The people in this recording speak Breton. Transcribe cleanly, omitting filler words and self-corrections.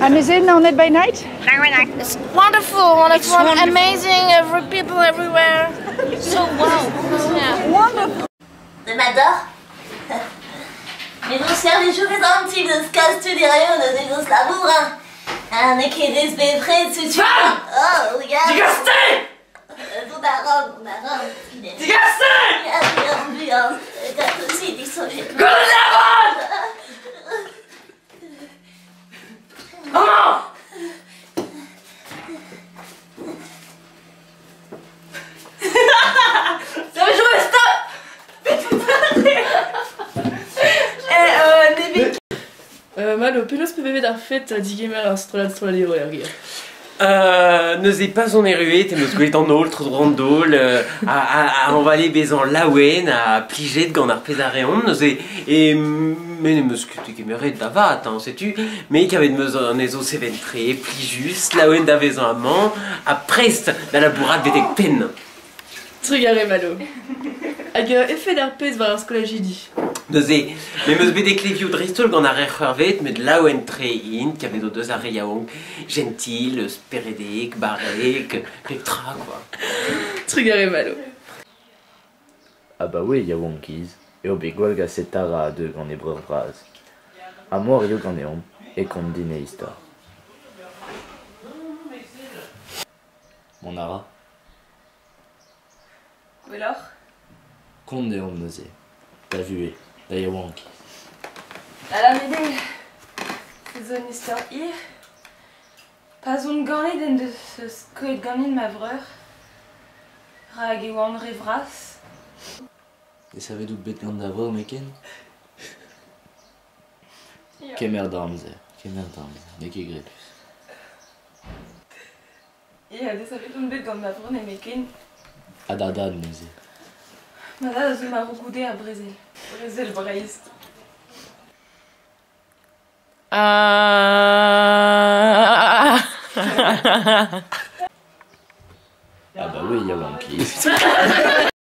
And is it Naoned by night? It's wonderful, wonderful, amazing, every people everywhere. So wow. Yeah. Wonderful. Demat Me zo servijoù ket an ti deus kalz tud hiziv neuze deus labour hein. Ha n'eo ket ez bepred setu. Oh, regarde. Digas-te! Dont a ran, dont a ran. Digas-te! Ya, buan, buan. Gant disoñjet. Gant a ran! Amañ! Servijoù, stop! Eh, Malo, penaos pe bevet ar fet digemer ar strollad strolladeroù er gêr? Neuze pas on erruet em eus gwelet an holl tro-dro an daol a añvale bezañ laouen ha plijet gant ar pezh a reont neuze e me n'em eus ket degemeret da vat hein, setu me kavet em eus anezho sevel-tre, plijus, laouen da vezañ amañ ha prest da labourat betek penn. Trugarez Malo. Hag efed ar pezh war ar skolajidi? Neuze, me 'm eus bet eklevioù dreist-holl gant ar re c'hwervet met laouen-tre int kavet o deus ar re yaouank jentil, speredek, barrek, pep tra quoi. Trugarez Malo. Abaoe e yaouankiz eo bet gwallgaset Tara a-deu gant he breur bras. Ha mor eo ganeomp e kont din e istor. Mont a ra. Gwelloc'h? Kont deomp neuze, da vuhez, da yaouankiz. Alamede, se zo un istor hir. Pa'z on ganet en deus skoet ganin ma vreur, rak e oan re vras. Desavet out bet gant da vreur meken? Kemer da amzer, kemer da amzer, n'eo ket gredus. Ya, desavet on bet gant ma vreur nemetken. Ha da dad neuze? Ma dad a zo marv goude ar brezel. Brezel Breizh. Abaoe yaouankiz.